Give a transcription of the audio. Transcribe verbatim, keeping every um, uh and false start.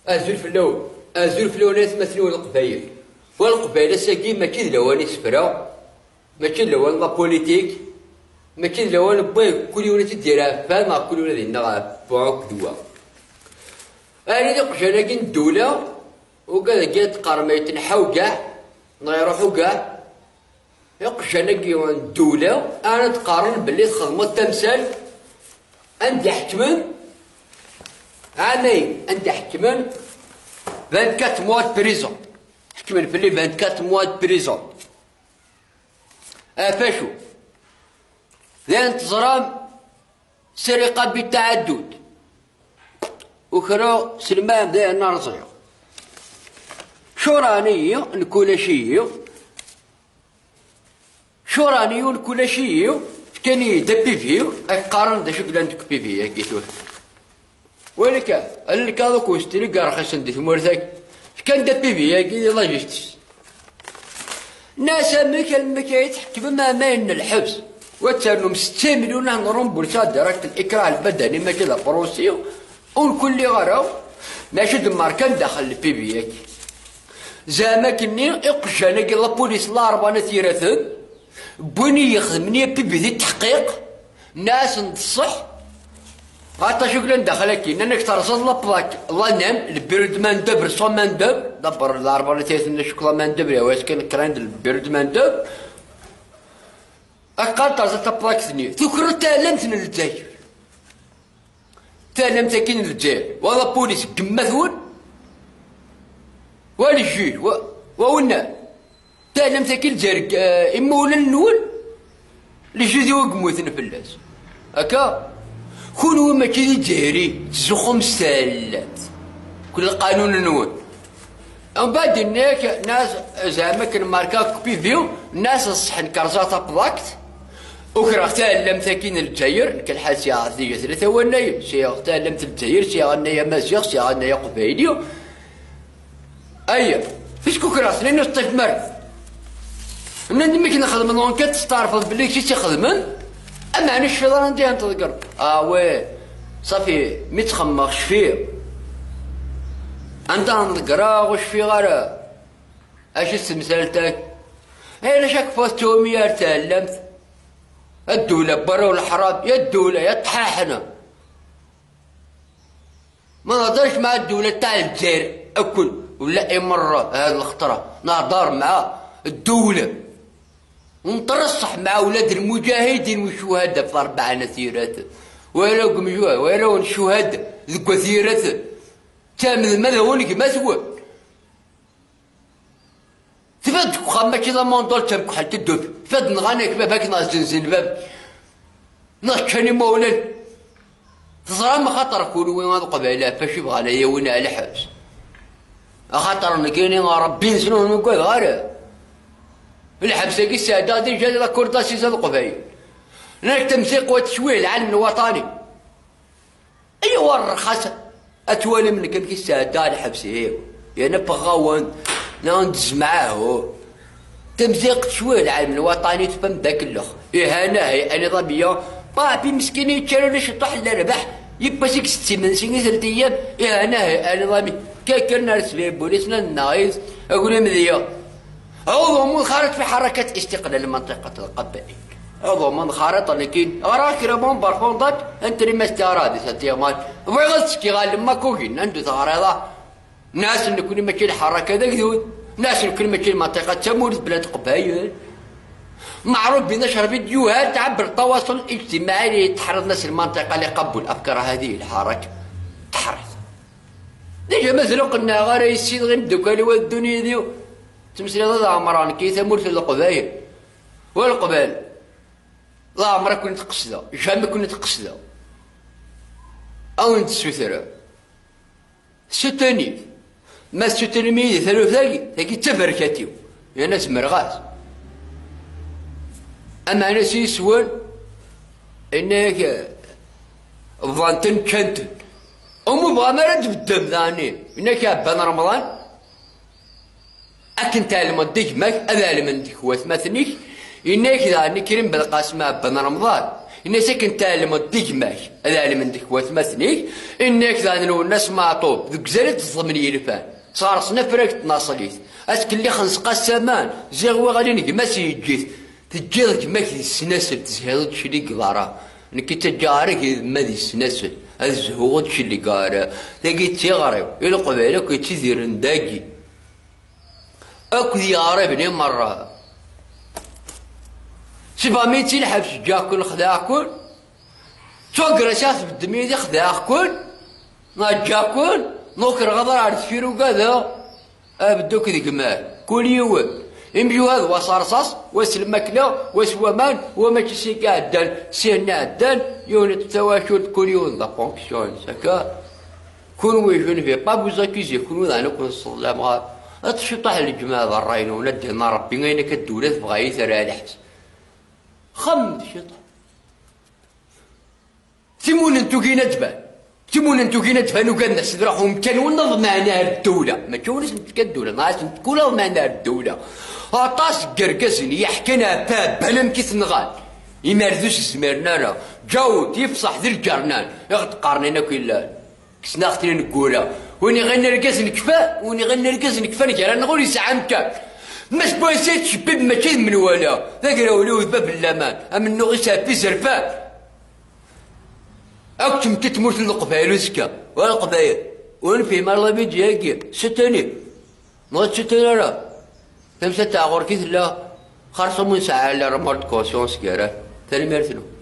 Azul fell-awen. Azul fell-awen, ay atmaten-iw n Leqbayel. Wa Leqbayel ass-agi mačči d lawan isefra, mačči d lawan la politique, mačči d lawan n wayeg kul yiwen ad tt-id-yerr ɣef waya neɣ kul yiwen ad yennaɣ ɣef wa akked wa. Ayen d iqjan-agi n ddula, ugad-agi ad teqqarem ay tenḥaw gaɛ, neɣ iruḥ ugaɛ. Iqjan-agi n ddula ara d-qqaren belli txedmeḍ tamsalt, anda ḥekmen, ɛamayen, anda ḥekmen vingt-quatre mois de prison. Ḥekmen fell-i vingt-quatre mois de prison. Ɣef acu? D ayen teẓram, sriqa bi taɛaddud. Ukreɣ s lmam d ayen rẓiɣ. Curan-iyi, nekk ulac-iyi. Curan-iyi, nekk ulac-iyi. Fkan-iyi-d apivi, ad qqaren d acu yellan deg upivi-agi tura. Wali kan, lkaḍ akked ustili i yerxisen di tmurt-agi. Fkan-d apivi-agi di la justice. Nnas amek, amek ay tḥekmem amayen n lḥebs? Wa ternum setta imelyun ad nrumbursa direct l-ikrah lbadani mačči d aprusi, ur kulliɣ ara, mačči d markan daxel lpibi-agi. Zeɛma akkenni iqjan-agi lapulis larebɛa n at yiraten, wwin i yexdmen yapibi di tḥqiq, nnas-asen d ṣṣeḥ, aṭas i yellan daxel akkin, anak terẓaḍ la plaque, la nem, le bureau de main d'œuvre, sans main d'œuvre, d'abord, larebɛa n at yiraten d acu la main d'œuvre, yawa, est-ce que nekren le bureau de main d'œuvre? Aqqar terẓa taplact-nni, tukreḍ taɛlamt n Lezzayer. Taɛlamt-agi n Lezzayer, wa lapulis n yemma-twen, wa lejjud, wa, wa winna. Taɛlamt-agi n Lezzayer, eh, imawlan-nwen, lejjud-iw i yemmuten fell-as. Akka, kunwi mačči d Izzayri, tettzuxxum s taɛlamt. Kul lqanun-nwen. Mbeɛd yenna-yak, nnas, zeɛma akken marka kupivi, nnas ṣṣeḥ nekk rẓiɣ taplact, ukreɣ taɛlamt-agi n Lezzayer, nekk lḥal sɛiɣ tiga tlata wannayen, sɛiɣ taɛlamt n Lezzayer, sɛiɣ annay amaziɣ, sɛiɣ annay aqbayli. Aya, fisk ukreɣ-ten, inu teṭṭif mara. Nnan-d mi k-nexdem l'enquête, testeɛrfeḍ belli kečč i tt-ixedmen, ameɛna ur tecfiḍ ara anda i ten-tḍeggreḍ. Ah ouais, ṣafi, mi tt-xemmeɣ cfiɣ. Anda n-ḍeggreɣ ur cfiɣ ara. Acu s temsalt-agi? Ay, la chaque fois tetthumem yir taɛlamt. A ddula n warraw n leḥram, ya ddula, ya ṭṭḥaḥna. Ma nehḍerx mɛa ddula taaɛ Lezzayer akk, wala imerra, had lxeṭra, nehḍer mɛa ddula. Nṭerṣeḥ mɛa wlad lmuǧahidin u ccuhada f Larebɛa n At Yiraten. Wala deg umju-, wala n ccuhada deg At Yiraten. Ttamnem ad awen gma-twen. Tfad deg uxxam mačči d amundul d tamekḥelt i d-tufam. Tfad nɣan-ak baba-k neɣ zzenzen baba-k. Neɣ ččan imawlan. Teẓram axaṭer kunwi a Leqbayel ɣef acu i bɣan ad awin ar lḥebs. Axaṭer nekkini Ṛebbi-nsen ur nugadeɣ ara. Lḥebs-agi sɛeddaɣ déjà la cour d'assises a Leqbayel. Nekk temsiqwa tettcwih lɛalem lwaṭani. Aywa rrxas ad twalim nekk amek i sɛeddaɣ lḥebs-iw, yerna ffɣeɣ-awen neɣ n-d-zmeɛahu. Tamziɣt cwiya lɛalem lwaṭani tufam d akellex. Ihanahi aniḍamiya, papi meskin yeččan ulac ṭuḥ n lerbaḥ, yiwwas i yesett imensi i telt ayyam, ihanahi aniḍami, kakken ar sbir bulis n annaɣ-is, aglim diya. عضو منخرط في حركة استقلال منطقة القبائل. عضو منخرط لكن غرا كرا بون بارفوندات انت اللي ما استعرابي سنتيغمان. بغيغ تسكي غا لما كوكين عندو تغريضة. ناس نكون ماشي الحركة ذاك ذوي. ناس نكون ماشي المنطقة تمورت بلاد قبايل. معروف بنشر فيديوهات عبر التواصل الاجتماعي لتحرض ناس المنطقة لقبول أفكار هذه الحركة. تحرض. ديجا مازال قلنا غير يسيد غير مدوكالي والدنيا ديو. تمسلي ضد عمران كي ثمورت القبايل. والقبال. لا عمرك كنت قصده، جامي كنت قصده. أو انت سوتره. Soutenir. Ma tessutrem-iyi di taluft-agi, tagi d taberkat-iw. Yerna zemreɣ-as. Ameɛna s yiswen, yenna-yak, bḍan-ten, ččan-ten. Umi bɣam ara d-beddem daɣen, yenna-yak, ɛebban Remḍan, akken tɛelmeḍ d gma-k, ad ɛelmen deg watmaten-ik, yenna-yak daɣen, Krim Belqasem, ɛebban Remḍan. Ini-as akken tɛelmeḍ d gma-k, ad ɛelmen deg watmaten-ik. Ini-ak daɣen Lwennas Meɛṭub, deg uzal i d-ẓẓmen yilfan, sɣersen afrag n tnaṣlit, ad tkellixen s qassaman, ziɣ wi ɣalin gma-s yeǧǧ-it. Teǧǧiḍ gma-k di snasel, tezhiḍ ur d-cligeḍ ara. Nekk i ttaǧǧaɣ ara gma di snasel, ad zhuɣ ur d-cligeɣ ara. Tagi d tiɣri i Leqbayel akk yettidiren dagi. Akked yiɣriben i merra. Si bami ti lḥebs ǧǧaɣ-ken xdaɛeɣ-ken. Ttwagraseɣ tbeddem yid-i xdaɛeɣ-ken. Neɣ ǧǧaɣ-ken. Nuker ɣaḍer ar deffir ugadeɣ. Abeddu akked gma. Kul yiwen. Imjuhad wa s rṣaṣ, wa s lmakla, wa s waman, wa mačči s iɛeddan, s ihenna ɛeddan, yiwen iṭṭef tawacult, kul yiwen d aponksyon. Saka. Kunwi, je ne vais pas vous accuser, kunwi daɣen ur ken-sseḍlameɣ ara. Ṭṭef ciṭuḥ n lǧemɛa d ṛṛay-nwen, ad d-yenna Ṛebbi ayen akka ddula tebɣa i terra lḥebs. Xemmem ciṭuḥ. Timunent ugin ad d-ban. Timunent ugin ad d-ban, ugaden ad s-d-ruḥ umkan win aḍman ar ddula. Mačči win as-n-tefka ddula, neɣ as-n-tefka ula aḍman ar ddula. Aṭas n yergazen yeḥkan ɣef aɛebbal amek i t-nɣan. Imardus ur zmiren ara. Ǧawed, ifṣeḥ d lǧernan, i ɣ-d-qqaren ayen akk yellan. Kksen-aɣ-ten ineggura. Win iɣillen argaz nekfa, win iɣillen argaz nekfa, gar-aneɣ ur yesɛi amkan. Mass Boyce yettcebbib mačči d menwala, d agrawliw d bab n laman, amennuɣ-is ɣef izerfan. Akk tmetti tmurt n Leqbayel uzekka, wa Leqbayel, ur nefhim ara labidya-agi, setani, neɣ ur ttsetani ara. Tamsalt-a ɣur-k i tella, xerṣum ur nesɛi ara la remorque de conscience gar-aɣ. Tanemmirt-nwen.